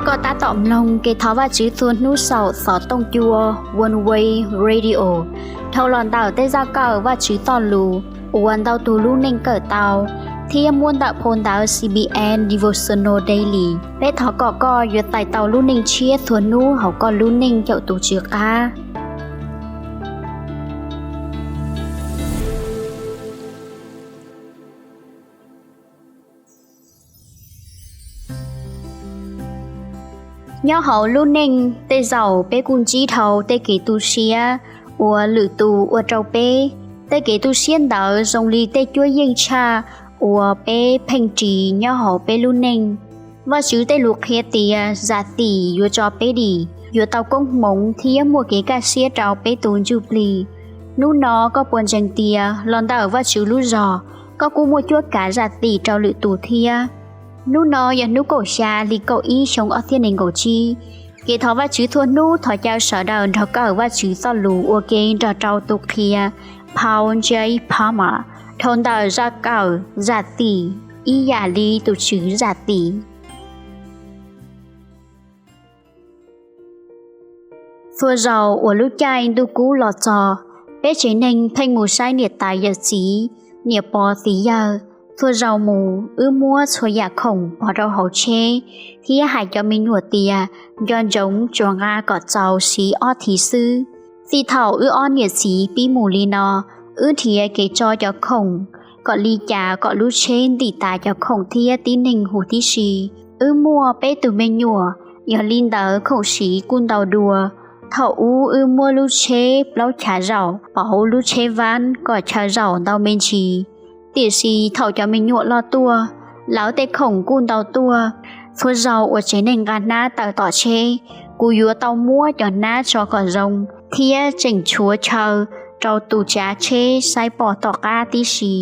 Koj tab tom mloog kev thov Vajtswv txhua hnub saum xov tooj cua Oneway Radio, dhau los ntawm tej zaj kawm Vajtswv txoj lus uas ntau tus lub neej kawm tau, thiab muaj ntawm phau ntawv C B N Devotional Daily. Peb thov kom koj yuav txais tau lub neej tshiab txhua hnub hauv koj lub neej caum tus Tswv qab. Nyob hauv lub neej, tej zaum peb kuj ntsib dhau tej kev tu siab uas lwm tus ua rau peb. Tej kev tu siab ntawd zoo li tej cuab yeej tshaj uas peb pheej ris nyob hauv peb lub neej. Vajtswv tej lus qhia tias zam txim yuav tso peb dim, yuav tau koob hmoov thiab muaj kev kaj siab rau peb tus ntsuj plig. Hnub no koj puas ntseeg tias los ntawm Vajtswv lub zog, koj kuj muaj cuab kav zam txim rau lwm tus thiab? Hnub no yog hnub kaum xya hli kaum ib xyoo ob txhiab nees nkaum tsib. Kev thov Vajtswv txhua hnub thov caw sawv daws nrog kawm Vajtswv txoj lus ua ke nrog rau tus qhia Paul J. Palmer dhau ntawm zaj kawm Zam txim ib yam li tus Tswv zam txim. Txhua zaus uas lub caij ntuj kub los txog, peb tsev neeg pheej mus saib niam tais yawm txiv, niam pog txiv yawg. Txhua zaus mus, wb muab txhua yam khoom pov rau hauv tsheb thiab hais cov me nyuam tias nco ntsoov tsuas nqa kom txaus siv ob thiv xwb. Txij thaum wb ob niam txiv pib mus li no, wb nrhiav kev tso cov khoom kom li cas kom lub tsheb ntim tas cov khoom thiab tib neeg huv tib si. Wb muaj peb tug me nyuam, yog li ntawd khoom siv kuj ntau dua. Thaum ub wb muab lub tsheb plaub chav zaum pauv lub tsheb vab kom chaw zaum ntau me ntsis. Tiam sis thaum cov me nyuam loj tuaj, lawv tej khoom kuj ntau tuaj. Txhua zaus uas tsev neeg nqa hnab tawm tom tsheb, kuv yuav tau muab cov hnab tso kom zoo thiab tseem tshuav chaw rau tus tsav tsheb saib pom tom qab tib si.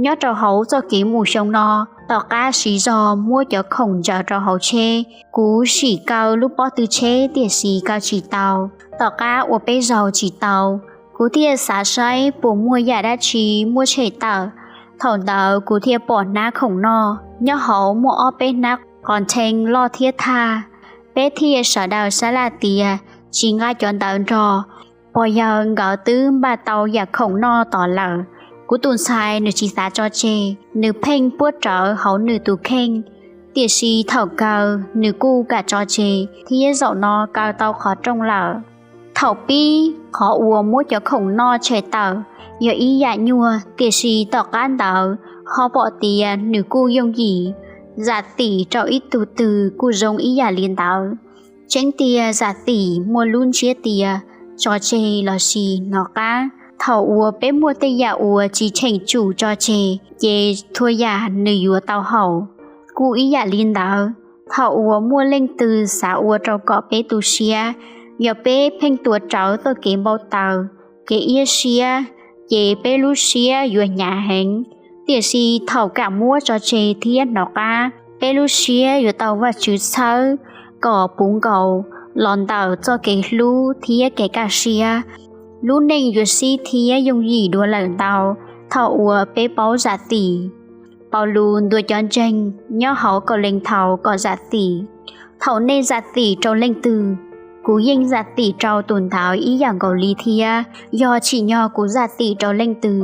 Nyob rau hauv txoj kev mus xyoo no, tom qab siv zog muab cov khoom ntsaws rau hauv tsheb, kuv sim kaw lub pob tw tsheb tiam sis kaw tsis tau. Tom qab ua peb zaug tsis tau, kuv thiaj xav saib puas muaj yam dab tsi muab tshem tawm. Thaum ntawd kuv thiaj pom hnab khoom noj, nyob hauv muaj ob peb hnab qos ntheej loj thiab thaj. Peb thiaj sawv daws sab laj tias tsis nqa cov ntawd nrog, pog yawg nkawd twb npaj tau yam khoom noj tos lawm. Kuv tus ntxhais nws tsis xav tso tseg, nws pheej puab rawv hauv nws tus kheej, tiam sis thaum kawg nws kuj kam tso tseg thiab zaum no kaw tau qhov rooj lawm. Thaum pib, qhov uas muab cov khoom noj tshem tawm yog ib yam nyuaj, tiam sis tom qab ntawd ho pom tias nws kuj yooj yim. Zam txim rau ib tug twg kuj zoo ib yam li ntawd. Tseeb tiag zam txim muaj lub ntsiab tias tso tseg lossis hnov qab. Thaum uas peb muaj tej yam uas tsis cheem tsum tso tseg, ces txhua yam nws yuav tau haum. Kuj ib yam li ntawd, thaum uas muaj leej twg xav ua rau kom peb tu siab, yog peb pheej tuav rawv txoj kev npau taws, kev iab siab, ces peb lub siab yuav hnyav heev. Tiam sis thaum kam muab tso tseg thiab hnov qab, peb lub siab yuav tau Vajtswv txhawb kom puv nkaus los ntawm txoj kev hlub thiab kev kaj siab. Lub neej yuav sib thiab yooj yim dua lawm ntau thaum uas peb paub zam txim. Paulus ntuas cov ntseeg nyob hauv Kauleethaus kom zam txim: Thaum nej zam txim rau leej twg, kuv yeej zam txim rau tus ntawd ib yam nkaus li thiab. Yog tsim nyog kuv zam txim rau leej twg,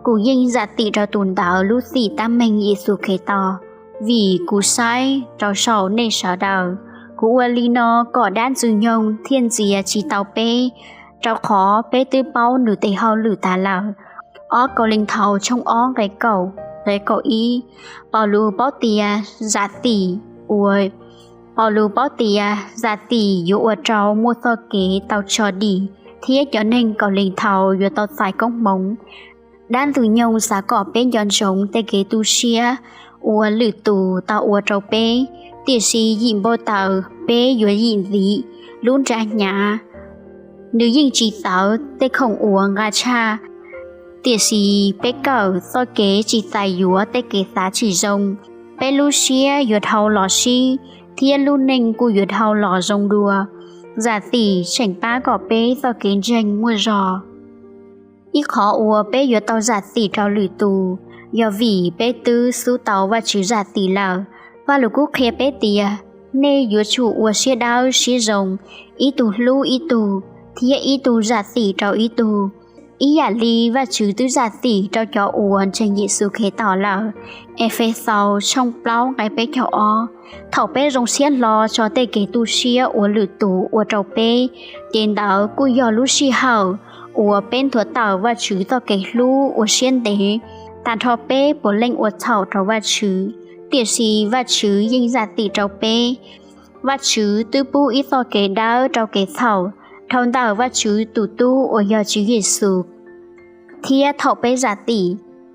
kuv yeej zam txim rau tus ntawd lub txim tab meeg Yexus Khetos. Vim kuv saib rau saum nej sawv daws, kuv ua li no kom dab Ntxwg nyoog thiaj ntxias tsis tau peb, rau qhov peb twb paub nws tes hauj lwm tas lawm. Ob Kauleethaus tshooj ob nqe kaum, nqe kaum ib. Paulus paub tias zam txim ua Paulus paub tias zam txim yuav ua rau muaj txoj kev tau tso dim, thiab cov neeg Kauleethaus yuav tau txais koob hmoov. Dab Ntxwg nyoog xav kom peb nco ntsoov tej kev tu siab uas lwm tus tau ua rau peb, tiam sis yim npau taws peb yuav yim ntxiv lub nra hnyav. Nws yeej tsis txawv tej khoom uas nqa tshaj, tiam sis peb kawm txoj kev tsis txais yuav tej kev xav tsis zoo, peb lub siab yuav dhau los sib, thiab lub neej kuj yuav dhau los zoo dua. Zam txim tseem pab kom peb txoj kev ntseeg muaj zog. Ib qhov uas peb yuav tau zam txim rau lwm tus yog vim peb twb xub tau Vajtswv zam txim lawm. Vajluskub qhia peb tias: Nej yuav tsum ua siab dawb siab zoo, ib tug hlub ib tug, thiab ib tug zam txim rau ib tug, ib yam li Vajtswv twb zam txim rau cov uas ntseeg Yexus Khetos lawm. Efexaus tshooj plaub nqe peb caug ob. Thaum peb zoo siab hlo tso tej kev tu siab uas lwm tus ua rau peb, ces ntawd kuj yog lub sij hawm uas peb nthuav tawm Vajtswv txoj kev hlub uas siab ntev. Tag nrho peb puav leej ua txhaum rau Vajtswv, tiam sis Vajtswv yeej zam txim rau peb. Vajtswv twb pub ib txoj kev dawb rau kev txhaum dhau ntawm Vajtswv tus Tub uas yog Tswv Yexus, thiab thaum peb zam txim,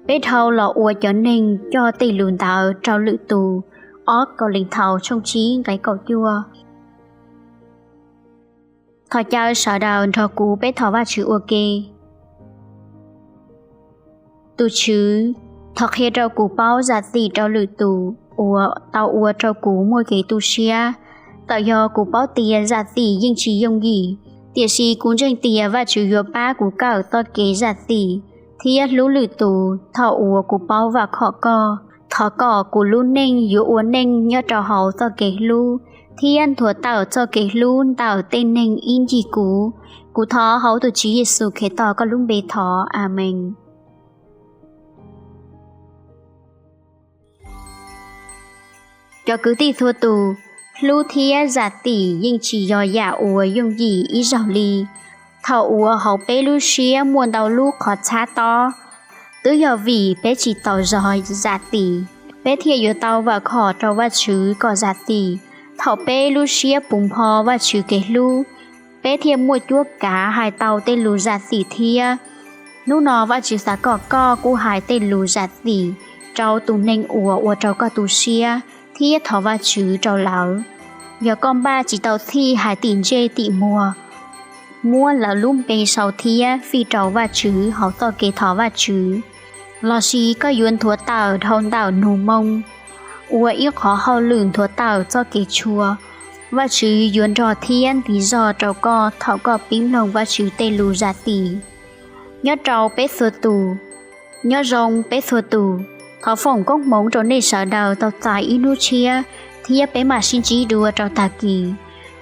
peb dhau los ua cov neeg coj tej lus ntawd rau lwm tus. Ob Kauleethaus tshooj tsib nqe kaum cuaj. Thov caw sawv daws nrog kuv peb thov Vajtswv ua ke. Tus Tswv, thov qhia rau kuv paub zam txim rau lwm tus uas tau ua rau kuv muaj kev tu siab. Txawm yog kuv paub tias zam txim yeej tsis yooj yim, tiam sis kuv ntseeg tias Vajtswv yuav pab kuv kawm txoj kev zam txim thiab hlub lwm tus thaum uas kuv paub vam khom Koj. Thov kom kuv lub neej yuav ua neej nyob rau hauv txoj kev hlub thiab nthuav tawm txoj kev hlub ntawm tej neeg ib ncig kuv. Kuv thov hauv tus Tswv Yexus Khetos Koj lub npe thov, Amees. Cov kwv tij txhua tus, hlub thiab zam txim yeej tsis yog yam uas yooj yim ib zaug li. Thaum uas hauv peb lub siab muaj ntau lub qhov txhab tob, twb yog vim peb tsis txaus zog zam txim, peb thiaj yuav tau vam khom rau Vajtswv kom zam txim. Thaum peb lub siab puv npho Vajtswv kev hlub, peb thiaj muaj cuab kav hais tau tej lus zam txim thiab. Hnub no Vajtswv xav kom koj kuj hais tej lus zam txim rau tus neeg uas ua rau koj tu siab thiab thov Vajtswv rau lawv. Yog koj npaj tsis tau txhij hais tim ntsej tim muag, muab lawv lub npe sau thiab fij rau Vajtswv hauv txoj kev thov Vajtswv, lossis koj yuav nthuav tawm dhau ntawm nug moo, ua ib qhov hauj lwm nthuav tawm txoj kev tshua, Vajtswv yuav nrog thiab ntis zog rau koj thaum koj pib mloog Vajtswv tej lus zam txim. Nyob rau peb txhua tus. Nyob zoo peb txhua tus. Thov foom koob hmoov rau nej sawv daws tau txais ib hnub tshiab, thiab peb mam sib ntsib dua rau tag kis.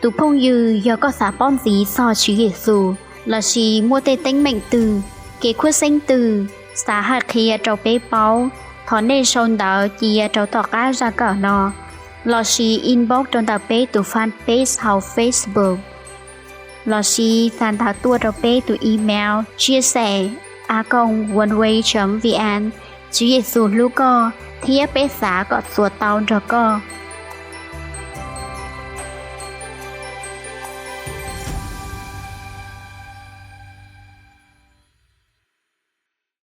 Tus phooj ywg, yog koj xav paub ntxiv txog Tswv Yexus lossis muaj tej teeb meem twg, kev khuab xeeb twg, xav hais qhia rau peb paub, thov nej sau ntawv cia rau tom qab zaj kawm no, lossis inbox rau ntawm peb tus fanpage hauv Facebook, lossis xa ntawv tuaj rau peb tus email chia sẻ a còng oneway chấm vn. Tswv Yexus hlub koj, thiab peb xav kom txuas tau nrog koj.